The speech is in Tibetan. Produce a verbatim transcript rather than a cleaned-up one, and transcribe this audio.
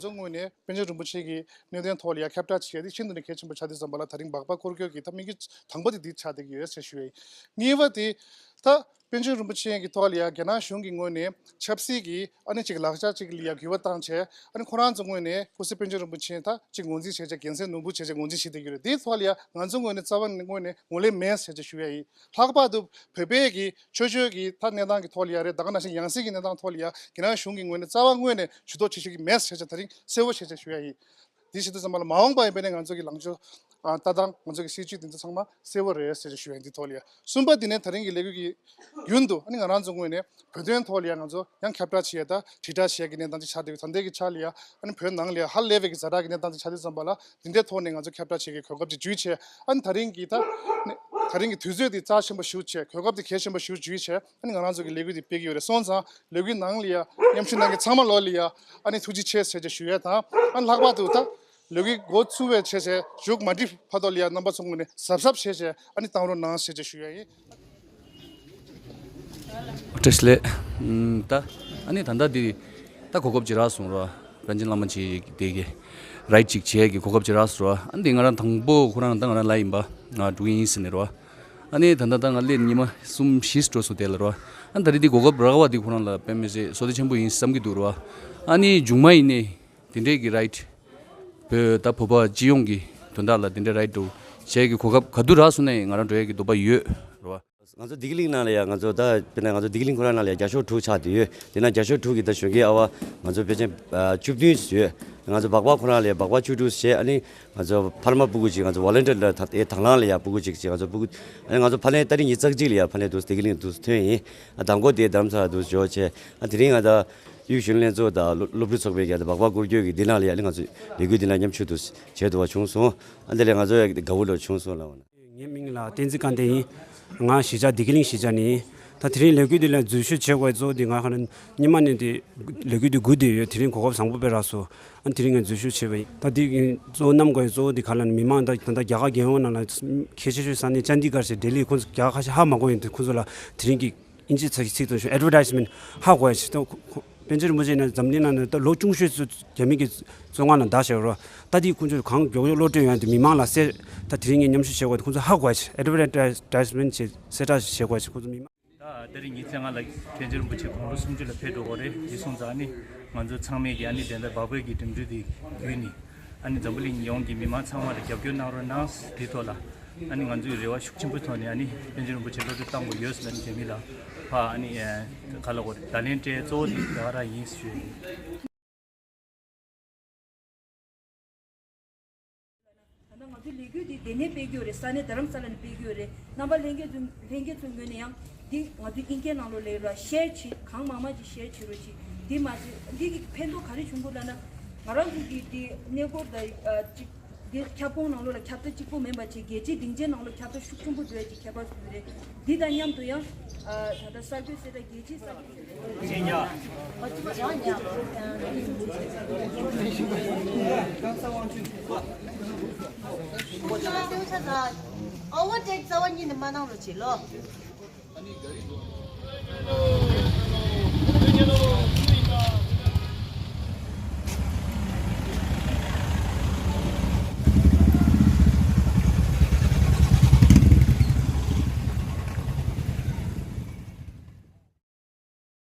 ཚོའི་ངོས་ནས་པཎ་ཆེན་རིན་པོ་ཆེ་གི་གནད་དོན་ཐོག་ལ་ཡང་ཁྱབ་བསྒྲགས་བྱེད་ཡ་དེ་ཤིན་ཏུ་ནས་གལ་ཆེན་པོ་ཆགས་དུས་ཙམ་པ་ལ། ད་རིང་སྦག་སྦག་སྐོར་སྐྱོད་ཀྱི་ད་དམིགས་ཡུལ་དང་པོ་དེ་འདི་ཆགས་བསྡད་ཀྱི་ཡོད་ཟེར་ཞུ་ཡ་ཡིན། གཉིས་པ་དེ་ད་པཎ་ཆེན་རིན་པོ་ཆེ་གི་ཐོག་ལ་ཡང་རྒྱ་ནག་གཞུང་གི་ངོས་ནས་ཆབ་སྲིད་ཀྱི་ཨ་ནི་ཅིག་ལག་ཆ་ཅིག་ལ་ཡང་འགྱུར་བ་བཏང་བྱས། ཨ་ནི་ཁོ་རང་ཚོ་ངོས་ནས་སྐུ་ཚེ་པཎ་ཆེན་རིན་པོ་ཆེ་ད་ཅིག་ངོས་འཛིན་བྱས་བྱས། རྒྱལ་མཚན་ནོར་བུ་བྱས་བྱས་ངོས་འཛིན་བྱེད་བསྡད་ཀྱི་ཡོད་རེད། དེའི་ཐོག་ལ་ཡང་ང་ཚོ་ངོས་ནས་རྩ་བ་ནས་ངོས་ནས་ངོས་ལེན་མེད་ཟེར་བྱས་ཞུ་ཡ་ཡིན། ལྷག་པར་དུ་བོད་པའི་གི་ཆོས་ཕྱོགས་ཀྱི་ད་གནས་སྟངས་ཀྱི་ཐོག་ལ་ཡང་རེད། ད་ག་ནང་བཞིན་ཡང་སྲིད་ཀྱི་གནས་སྟངས་ཐོག་ལ་ཡང་རྒྱ་ནག་གཞུང་གི་ངོས་ནས་རྩ་བ་ངོས་ནས་ཇུས་གཏོགས་བྱེད་ཤེས་ཀྱི་མེད་ཟེར་བྱས་ད་རིང་གསལ་པོ་བྱས་བྱས་ཞུ་ཡ་ཡིན། འདི་བྱེད་དུས་ཙམ་པ་ལ་མ་འོངས་པ་ཡིན་པ་ནས་ང་ཚོ་གི་ལངས་ཕྱོགས། ཨ། ལྟ་སྟངས། ང་ཚོ་གི་སྲིད་བྱུས་འདི་ཚོ་ཚང་མ་གསལ་པོ་རེད་ཟེར་བྱས་ཞུ་ཡ་ཡིན། འདི་ཐོག་ལ་ཡང་གསུམ་པ་འདི་ནས་ད་རིང་གི་ལས་འགུལ་གྱི་རྒྱུན་དུ་ཨ་ནི་ང་རང་ཚོ་ངོས་ནས་བོད་དོན་ཐོག་ལ་ཡང་ང་ཚོ་ཡང་ཁྱབ་བསྒྲགས་བྱེད་ཡ་ད་དྲིལ་བསྒྲགས་བྱེད་ཡ་གི་གནས་སྟངས་ཅིག་ཆགས་བསྡད་ཡོད། ད་ལྟའི་གི་ཆ་ལ་ཡང་ཨ་ནི་བོད་ནང་ལ་ཡང་ཧ་ལས་པའི་གི་ཛ་དྲག་གི་གནས་སྟངས་ཅིག་ཆགས་དུས་ཙམ་པ་ལ་འདི་འདྲའི་ཐོག་ནས་ང་ཚོ་ཁྱབ་བསྒྲགས་བྱེད་ཀྱི་གོ་སྐབས་ཅིག་བརྒྱུད་བྱས། ཨ་ནི་ད་རིང་གི་ད་ད་རིང་གི་དུས་ཚོད་འདི་རྩ་ཆེན་པོ་ཞིག་བྱས། གོ་སྐབས་འདི་གལ་ཆེན་པོ་ཞིག་བརྒྱུད་བྱས། ཨ་ནི་ང་རང་ཚོ་གི་ལས་འགུལ་འདི་སྤེལ་གྱི་ཡོད་རེད། སོང་ཙང་ལས་འགུལ་ནང་ལ་ཡ་མཉམ་ཞུགས་གནང་མཁན་ཚང་མ་ལོག་ལ་ཡ་ཨ་ནི་ཐུགས་རྗེ་ཆེ་ཟེར་བྱས་ཞུ་ཡ་དང་། ཨ་ནི་ལྷག་པར་དུ་ད་ལས་འགུལ་འགོ་ཚུགས་པའི་བྱས་བྱས་མཇུག་མ་སྒྲིལ་བར་དུ་ལ་ཡ་རྣམ་པ་ཚོ་ངོས་ནས་གཟབ་གཟབ་བྱས་བྱས་ཨ་ནི་བཏང་རོགས་གནང་ཟེར་བྱས་ཞུ་ཡ་ཡིན། བཀྲ་ཤིས་བདེ་ལེགས། ཨམ། ད་ཨ་ནི་ད་ལྟ་འདི་ད་གོ་སྐབས་ཅིག་རག་སོང་ར། པཎ་ཆེན་བླ་མ་ཅིག་དེ་གི་རའིཌ་ཅིག་བྱེད་ཀྱི་གོ་སྐབས་ཅིག་རག་སོང་ར། ཨ་ནི་འདི་ང་རང་དང་པོ་ཁོ་རང་ད་ང་རང་ལ་ཡིན་པ་ང་འགྲོ་གི་ཡིན་ཟེར་ནས་ར། ཨ་ནི་ད་ལྟ་ད་ང་སླེབས་ཉི་མ་གསུམ་བཞི་འགྲོ་སོང་དེ་ལ་ར། ཨ་ནི་ད་རེས་འདི་གོ་སྐབས་རག་པ་འདི་ཁོ་རང་ལ་དཔེ་མི་སྲིད་བསོད་བདེ་ཆེན་པོ་ཡིན་བསམ་གྱི་འདུག་ར། ཨ་ནི་མཇུག་མ་ཡིན་ནའི་དེ་འདྲའི་གི་རའིཌ། བོད་ད་བོད་པ་སྤྱི་ཡོངས་ཀྱི་དོན་དག་ལ་དེ་འདྲའི་རའིཌ་འགྲོ་བྱེད་ཀྱི་གོ་སྐབས་ག་དུས་རག་སོང་ནའི་ང་རང་འགྲོ་ཡས་ཀྱི་འདོད་པ་ཡོད་ར། ང་ཚོ་བདེ་སྐྱིད་གླིང་ནང་ལ་ཡ་ང་ཚོ་ད་དཔེར་ན་ང་ཚོ་བདེ་སྐྱིད་གླིང་ཁོ་རང་ནང་ལ་ཡ་བརྒྱ་ཤོག་དྲུག་ཆགས་བསྡད་ཡོད། དེ་ན་བརྒྱ་ཤོག་དྲུག་གི་ད་གཞོན་སྐྱེས་ཨ་བ་ང་ཚོ་ཕལ་ཆེར་ཨ་བཅུ་བདུན་ཡོད། ང་ཚོ་སྦག་སྦག་ཁོ་རང་ལ་ཡ་སྦག་སྦག་བཅུ་དྲུག་བྱས། ཨ་ནི་ང་ཚོ་ཕ་མ་སྤུ་གུ་ཅིག་ང་ཚོ་ཝོ་ལན་ཊིར་ལ་ད་ཨེ་དང་བླངས་ལ་ཡ་སྤུ་གུ་ཅིག་ཅིག་ང་ཚོ་སྤུ་གུ། ཨ་ནི་ང་ཚོ་ཕ་ལན་ཏ་རིག་ཉི་ཤུ་རྩ་གཅིག་ལ་ཡ་ཕ་ལན་དུ་བདེ་སྐྱིད་གླིང་དུ་ཐོན་ཡིན། ཨ་དང་པོ་དེ་རྡ་རམ་ས་ལ་དུ་འབྱོར་བྱས། ཨ་དེ་རིང་ང་ད་གཡུ་གཞོན་ལྷན་ཚོགས་དང་སློབ་སློབ་ཕྲུག་ཚོགས་པའི་ག་ད་སྦག་སྦག་སྐོར་སྐྱོད་ཀྱི་འདི་ནང་ལ་ཡ་ཨ་ནི་ང་ཚོ་ལས་འགུལ་འདི་ནང་མཉམ་ཞུགས་དུ་བྱེད་ཐུབ་པ་བྱུང་སོང་། ཨ་འདི་ལས་ང་ཚོ་ཡ་དགའ་བོ་ལོ་བྱུང་སོང་ལ། ངའི་མིང་ལ་བསྟན་འཛིན་སྐལ་ལྡན་ཡིན། ང་གཞིས་ཆགས་བདེ་སྐྱིད་གླིང་གཞིས་ཆགས་ནས་ཡིན། ད་དེ་རིང་ལས་འགུལ་འདི་ལ་འཛུལ་ཞུགས་བྱེད་དགོས་གཙོ་བོ་འདི་ང་ཁ་ན་སྔོན་མ་ནས་འདི་ལས་འགུལ་འདི་སྒུག་བསྡད་ཡོད། དེ་རིང་གོ་སྐབས་བཟང་པོ་སྤེལ་རག་སོང་། ཨ་དེ་རིང་ངས་འཛུལ་ཞུགས་བྱས་པ་ཡིན། ད་འདི་གཙོ་བོ་གནང་དགོས་གཙོ་བོ་འདི་ག་ལ་ནི་མི་མང་ད་ད་ལྟ་རྒྱ་གར་རྒྱལ་ཡོངས་ནང་ལ་གལ་ཆེ་ཤོས་ས་གནས་ཅན་དི་གར་ཞེས་ལྡི་ལི་ཁོང་ཚོ་རྒྱ་གར་ཁ་ཤས་ཧ་མ་གོ་ཡིན། དེ་ཁོང་ཚོ་ལ་དེ་རིང་གི་ཨིན་ཇི་ཚིག་ཚིག་ཏུ་ཞུ་ཨེ་ཌ་ཝར་ཊའི་སི་མེན་ཊི་ཧ་གོ་ཡ་ཞིག་ད་ཁོ་ཁོ་པཎ་ཆེན་རིན་པོ་ཆེ་ནས་འཛམ་གླིང་ནང་ནས་ད་ལོ་ཆུང་ཤོས་སུ་རྒྱ་མི་གི་བཙོན་ཁང་ནང་བདག་བྱས་རོ། ད་དེ་ཁོང་ཚོས་གང་མགྱོགས་མགྱོགས་གློད་གྲོལ་ཡོང་དུས་མི་མང་ལ་གསལ། ད་དེ་རིང་ངས་མཉམ་ཞུགས་བྱེད་དགོས་དེ་ཁོང་ཚོ་ཧ་གོ་ཡ་ཞིག་ཨེ་ཌ་ཝར་ཊའི་སི་མེན་ཊི་ཞེས་གསལ་བསྒྲགས་ཤིག་བྱེད་དགོས་ཡ་ཞིག་ཁོང་ཚོ་མི་མང་། ད་ད་རེས་ཉིན་མཚན་ང་ལ་པཎ་ཆེན་རིན་པོ་ཆེ་དགུང་ལོ་སུམ་ཅུ་ལ་ཕེབས་འགྲོ་གི་རེད། དེ་སོང་ཙང་ནི་ང་ཚོ་ཚང་མས་ཀྱི་ཨ་ནི་དེ་འདྲ་སྦག་སྦག་གི་འགྲིམ་འགྲུལ་དེ་བརྒྱུད་ནས་ཨ་ནི་འཛམ་བུ་གླིང་ཡོངས་ཀྱི་མི་མང་ཚང་མ་ལ་རྒྱབ་སྐྱོར་གནང་རོགས་གནང་། དེ་ཐོག་ལ་ཨ་ནི་ང་ཚོའི་རེ་བ་ཤུགས་ཆེན་པོའི་ཐོག་ནས་ཨ་ནི་པཎ་ཆེན་རིན་པོ་ཆེ་སློབ་ཁྲིད་གཏང་དགོས་ཡོད་ཟེར་ཨ་ནི་རྒྱ་མི་ལ་ཕ་ཨ་ནི་ག་ལ་གོ་བརྡ་ལན་སྤྲད་གཙོ་བོ་དེ་རྒྱ་གར་ཡིན་ཞུས་ཡོད། ད་ལྟ་ང་ཚོའི་ལས་འགུལ་འདི་འདི་ནས་སྤེལ་གྱི་ཡོད་རེད། ས་གནས་རྡ་རམ་ས་ལ་ནས་སྤེལ་གྱི་ཡོད་རེད། རྣམ་པ་ལྷན་རྒྱས་ཚོ་ལྷན་རྒྱས་ཚོའི་ངོས་ནས་ཡང་འདི་ང་ཚོའི་ཨིན་སྐད་ནང་ལོགས་ལ་ཡོད་ར་ཤེར་བྱེད་གང་མང་མང་ཅིག་ཤེར་བྱེད་རོགས་བྱེད། འདི་མ་བྱེད་འདི་གི་ཕན་ཐོགས་ག་རེ་བྱུང་གི་ལབ་ན་ང་རང་ཚོ་གི་འདི་གནས་སྐོར་དང་ཅིག་འདི་ཁྱབ་ཁོངས་ནང་ལོགས་ལ་ཁྱབ་རྩ་གཅིག་པོ་མིན་པ་བྱེད་རྒྱལ་སྤྱིའི་སྡིངས་ཆའི་ནང་ལོགས་ཁྱབ་རྩ་ཤུགས་ཆེན་པོ་འགྲོ་ཡ་ཅིག་ཁྱད་པར་བཟོ་གི་རེད། འདི་དང་མཉམ་དུ་ཡང་ད་ལྟ་གསར་འགོད་གསལ་བསྒྲགས་རྒྱལ་སྤྱིའི་གསར་འགོད་ཨོ་ཝར་ཊེག་རྩ་བ་ཉིད་ནས་མ་གནང་རོགས་བྱེད་ལོ།